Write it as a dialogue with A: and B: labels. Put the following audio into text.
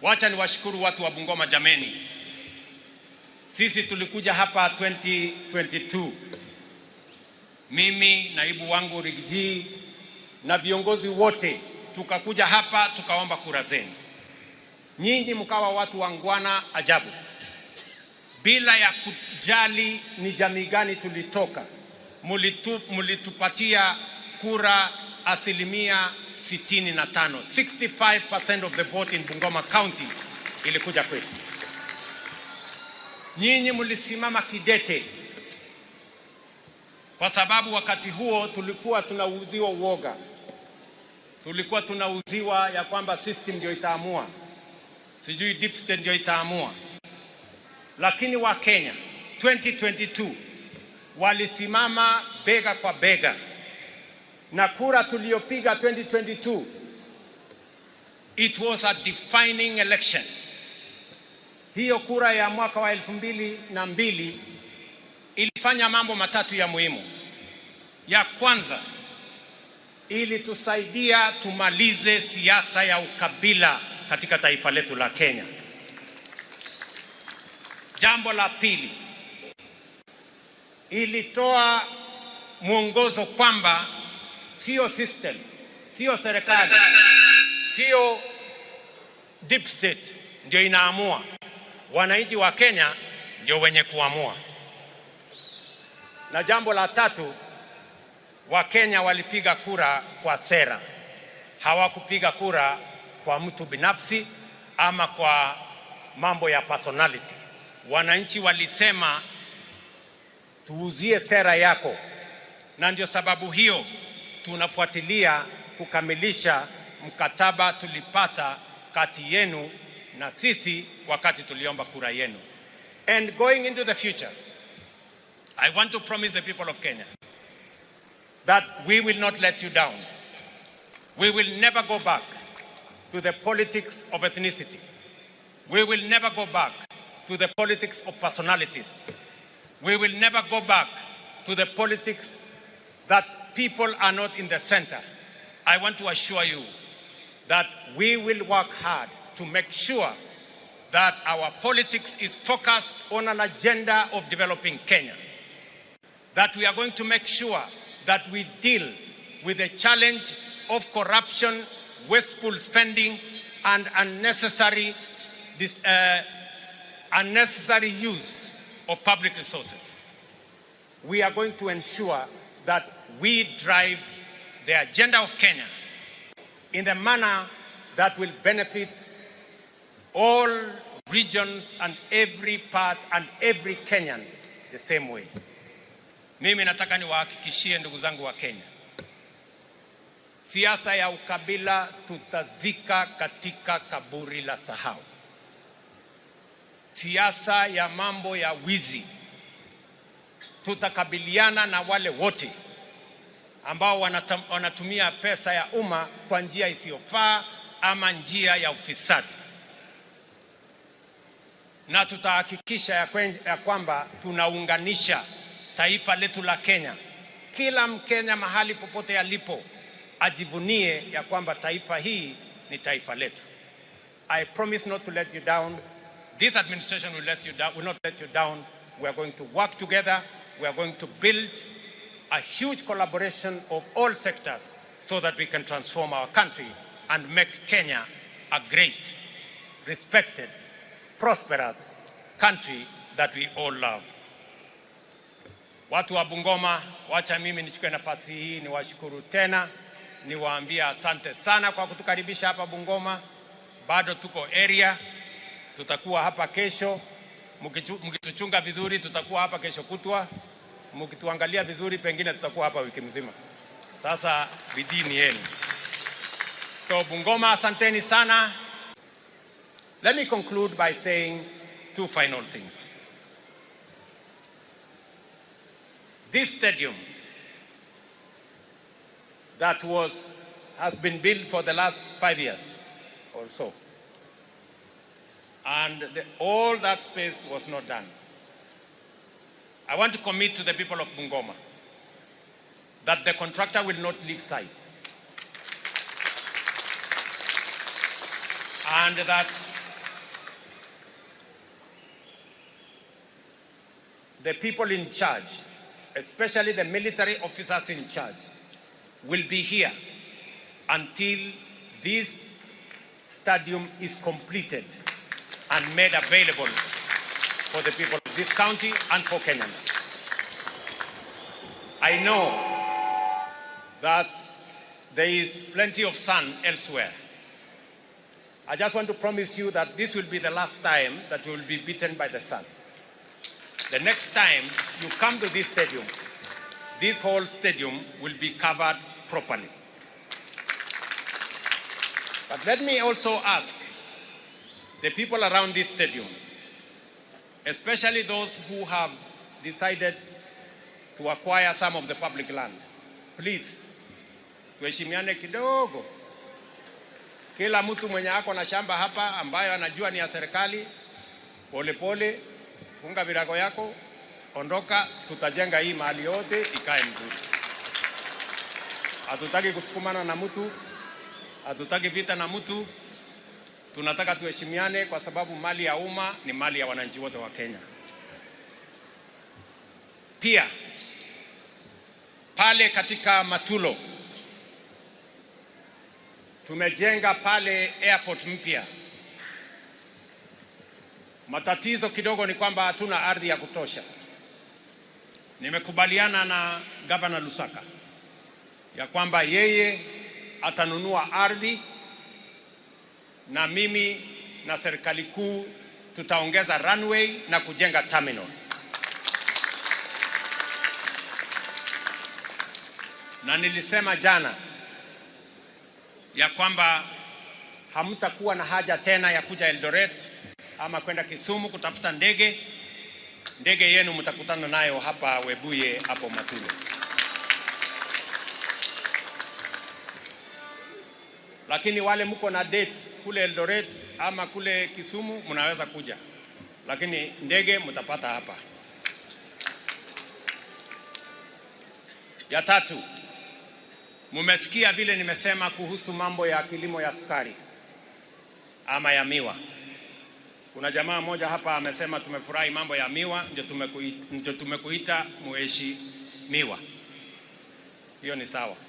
A: Wacha niwashukuru watu wa Bungoma jameni. Sisi tulikuja hapa 2022, mimi, naibu wangu Riggy G na viongozi wote tukakuja hapa tukaomba kura zenu. Nyinyi mkawa watu wangwana ajabu, bila ya kujali ni jamii gani tulitoka, mulitupatia kura 65%. 65% of the vote in Bungoma County ilikuja kwetu. Nyinyi mlisimama kidete, kwa sababu wakati huo tulikuwa tunauziwa uoga, tulikuwa tunauziwa ya kwamba system ndio itaamua, sijui deep state ndio itaamua. Lakini Wakenya 2022 walisimama bega kwa bega, na kura tuliyopiga 2022, it was a defining election. Hiyo kura ya mwaka wa 2002 ilifanya mambo matatu ya muhimu. Ya kwanza, ilitusaidia tumalize siasa ya ukabila katika taifa letu la Kenya. Jambo la pili, ilitoa mwongozo kwamba sio system, sio serikali, sio deep state ndio inaamua, wananchi wa Kenya ndio wenye kuamua. Na jambo la tatu, Wakenya walipiga kura kwa sera, hawakupiga kura kwa mtu binafsi ama kwa mambo ya personality. Wananchi walisema, "Tuuzie sera yako," na ndio sababu hiyo tunafuatilia kukamilisha mkataba tulipata kati yenu na sisi wakati tuliomba kura yenu. And going into the future, I want to promise the people of Kenya that we will not let you down. We will never go back to the politics of ethnicity. We will never go back to the politics of personalities. We will never go back to the politics that people are not in the center. I want to assure you that we will work hard to make sure that our politics is focused on an agenda of developing Kenya. That we are going to make sure that we deal with the challenge of corruption, wasteful spending, and unnecessary use of public resources. We are going to ensure that we drive the agenda of Kenya in the manner that will benefit all regions and every part and every Kenyan the same way. Mimi nataka niwahakikishie ndugu zangu wa Kenya, siasa ya ukabila tutazika katika kaburi la sahau. Siasa ya mambo ya wizi tutakabiliana na wale wote ambao wanatumia pesa ya umma kwa njia isiyofaa ama njia ya ufisadi, na tutahakikisha ya kwamba tunaunganisha taifa letu la Kenya. Kila Mkenya mahali popote alipo ajivunie ya kwamba taifa hii ni taifa letu. I promise not to let you down. This administration will let you down, will not let you down. We are going to work together. We are going to build a huge collaboration of all sectors so that we can transform our country and make Kenya a great, respected, prosperous country that we all love. Watu wa Bungoma, wacha mimi nichukue nafasi hii niwashukuru tena, niwaambie asante sana kwa kutukaribisha hapa Bungoma. Bado tuko area, tutakuwa hapa kesho. Mkituchunga vizuri, tutakuwa hapa kesho kutwa. Mkituangalia vizuri, pengine tutakuwa hapa wiki mzima. Sasa bidii ni yenu. So Bungoma, asanteni sana. Let me conclude by saying two final things. This stadium that has been built for the last 5 years or so, and all that space was not done. I want to commit to the people of Bungoma that the contractor will not leave site and that The people in charge, especially the military officers in charge, will be here until this stadium is completed and made available for the people of this county and for Kenyans. I know that there is plenty of sun elsewhere. I just want to promise you that this will be the last time that you will be beaten by the sun. The next time you come to this stadium, this whole stadium will be covered properly. But let me also ask the people around this stadium, especially those who have decided to acquire some of the public land, please, tuheshimiane kidogo. Kila mtu mwenye ako na shamba hapa ambayo anajua ni ya serikali, polepole, funga virago yako, ondoka, tutajenga hii mahali yote ikae mzuri. Hatutaki kusukumana na mtu, hatutaki vita na mtu. Tunataka tuheshimiane kwa sababu mali ya umma ni mali ya wananchi wote wa Kenya. Pia pale katika Matulo tumejenga pale airport mpya. Matatizo kidogo ni kwamba hatuna ardhi ya kutosha. Nimekubaliana na Gavana Lusaka ya kwamba yeye atanunua ardhi na mimi na serikali kuu tutaongeza runway na kujenga terminal. Na nilisema jana ya kwamba hamtakuwa na haja tena ya kuja Eldoret ama kwenda Kisumu kutafuta ndege. Ndege yenu mtakutana nayo hapa Webuye hapo Matulo. Lakini wale mko na date kule Eldoret ama kule Kisumu mnaweza kuja, lakini ndege mtapata hapa. Ya tatu, mumesikia vile nimesema kuhusu mambo ya kilimo ya sukari ama ya miwa. Kuna jamaa mmoja hapa amesema tumefurahi mambo ya miwa, ndio tumekuita mheshimiwa. Hiyo ni sawa.